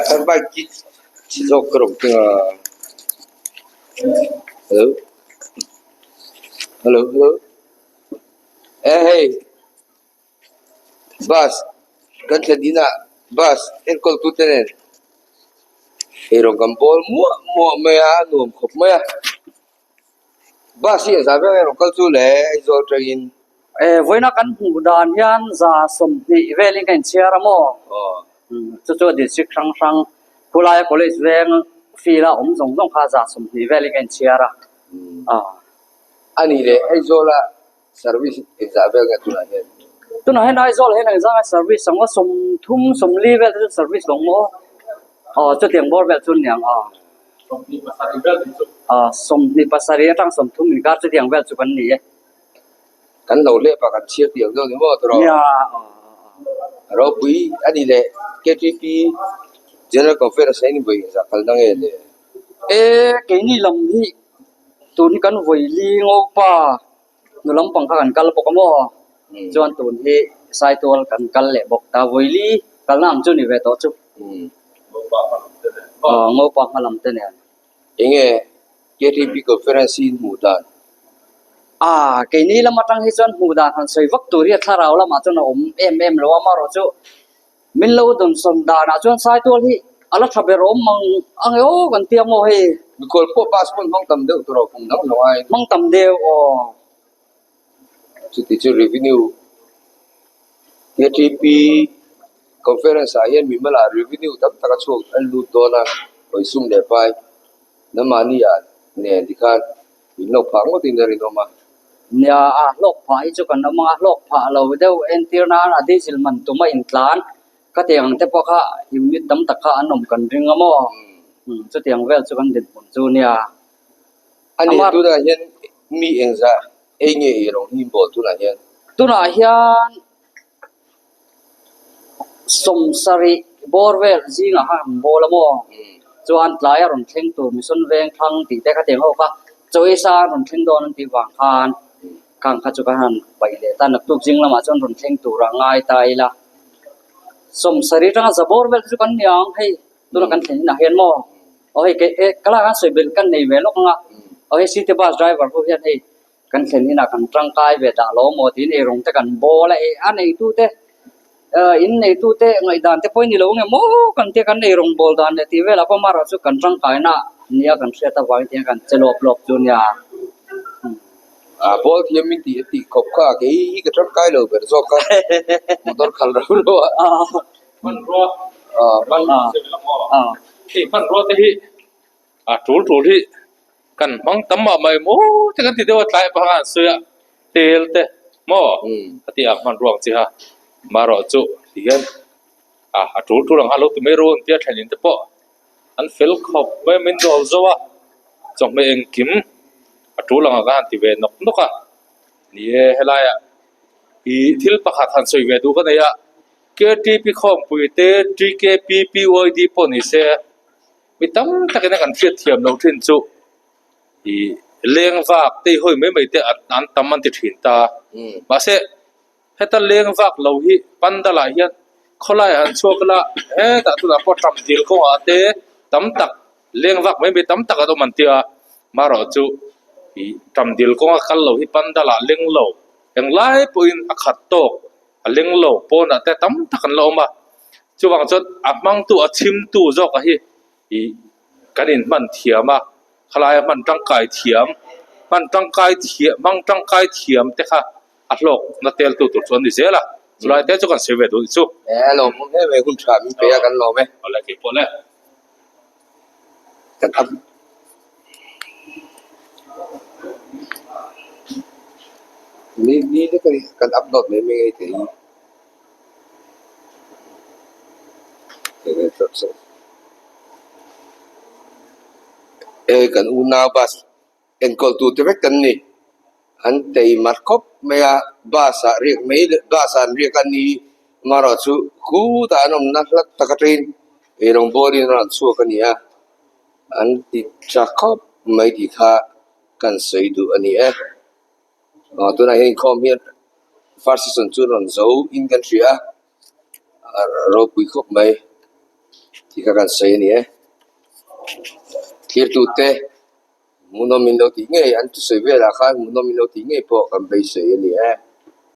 Kan bike hi chhe zawk ka rawn keng a hello hello hello e hei bus kan thlen inah bus enkawl tu te nen eirawng kan bawl muah muah mai a a nuam khawp mai a. Bus hi a zah viau erawh kal chu le Aizawl atangin. Eh vawiina kan hmuh dan hian za 20 velin ka inchhiar a maw? Chu chu district hrang hrang khulaia college veng field a awm zawng zawng kha za 20 velin ka inchhiar a. A nih leh Aizawla service engzah vel nge tunah hian? Tunah hian Aizawl hian engzah nge service ang a 30 40 vel te chu service lo maw? Aw chutiang bawr vel chu aniang a. 27 atang 30 inkar chutiang vel chu kan ni e. Kan lo hlep a kan chhiar tih ang deuh ni maw tawrh? Nia. Ropui a ni leh KTP General Conference ah hian vawi engzah kalna nge le? E keini lam hi tun hi kan vawi li ngopa nu lampang kha kan kal bawk a maw? Chuan tun hi Saitual kan kal leh bawk ta vawi li kalna ang chu ni ve tawh chu. Ngopa hma lam te nen. Enge KTP Conference hi hmuh dan? A, keini lam atang hi chuan hmuh dan han sawi vak tur hi a thlarau lamah chuan a awm em em lo a, amaherawhchu min lo dawnsawn danah chuan Saitual hi a la tha ber awm mang ang e aw kan tia maw hei. Mikhual pawh bus pawn hmang tam deuh tur a kum dang lo ai. Hmang tam deuh aw. Chuti chu revenue KTP Conference ah hian mimal ah revenue tam tak a chhuak an lut dawn a, hawi sum leh pai namahni ah nen tikhan in hlawk phah ngawt in a rinawm a. Nia, a hlawk phah hi chu kan awm ang a, hlawk phah lo deuh entir nan a diesel man tum a intlan khatiang ang te pawh kha unit tam tak kha an awm kan ring a maw? Chutiang vel chu kan dinhmun chu nia. A ni, tunah hian mi engzah ei nge ei rawng hi bawl tunah hian? Tunah hian 70 bawr vel zingah khan an bawl a maw? Chuan tlai a rawn thleng tur mission veng thlang tih te khatiang ho kha chawisa an rawn thleng dawn an tih vang khan khang kha chu ka han paih leh ta naktuk zing lamah chuan rawn thleng tur a ngai ta ila. 70 atanga za bawr vel te chu kan ni ang hei tuna kan thlen inah hian maw? Aw hei kei ka lak a sawi belh kan nei ve lawk ang a, aw hei city bus driver ho hian hei kan thlen inah kan tangkai ve dah lo maw tiin eirawng te kan bawl a, a neitu te in neitu te ngaihdan te pawh i ni lo nge maw kan tia kan eirawng bawl dan leh tih velah pawh amaherawh chu kan tangkaina nia kan hriat avangin tiang kan che lawp lawp chu nia. A bawl thiam min tih a tih khawp kha kei hi ka tangkai lo ber zawk a, motor khalh rau rau a. Hmanrua hei hmanrua te hi a tul tul hi kan hmang tam mah mai maw te kan ti deuh a tlai panga an sawi a tel te maw a ti ang hmanrua ang chi kha marawh chu ti hian a a tul tul ang kha lo ti mai ru ang tia thenin te pawh an fel khawp mai a min dawl zo a chawhmeh engkim a tul ang kha an ti ve nawk nawk a ni e helaiah ih thil pakhat han sawi ve duh ka nei a. KTP khawmpui te TKP PYD pawh ni se mi tam takin a kan hriat thiam loh thin chu ih leng vak te hawi mai mai te an tam an ti thin ta mahse heta leng vak lo hi pandal ah hian khawlai ah an chhuak ila hetah tunah pawh ṭam dil kawngah te tam tak leng vak mai mai tam tak an awm an tia marawh chu ih ṭam dil kawnga kal lo hi pandal ah leng lo englai pawhin a khat tawk. A leng lo pawnah te tam tak an la awm a, chuvang chuan a hmangtu a chhimtu zawk a hi ih kan inhman thiam a, khalaia hman tangkai thiam hman tangkai thiam hmang tangkai thiam te kha a hlawkna tel tu tur chu an ni zel a, chulai te chu kan sawi ve duh chu. E lawm awm em em hun tha min pe a kan lawm e. Awle keipawh le. Kan up. Ni ni te kan kan upload mai mai ngei thei hi. E kan unau bus enkawl tu te vek kan ni. An tei mar khawp mai a bus ah riak mai bus ah an riak a ni amaherawh chu khutah an awmna hlat tak atangin eirawng bawlin an rawn chhuak a ni a an ti tha khawp mai tih kha kan sawi duh a ni e aw tunah hian inkhawm hian first session chu rawn zo in kan hria a. A ropui khawp mai tih kha kan sawi a ni e. Thirtute hmuhnawm in lo tih ngei an thusawi velah khan hmuhnawm in lo tih ngei pawh kan beisei a ni e.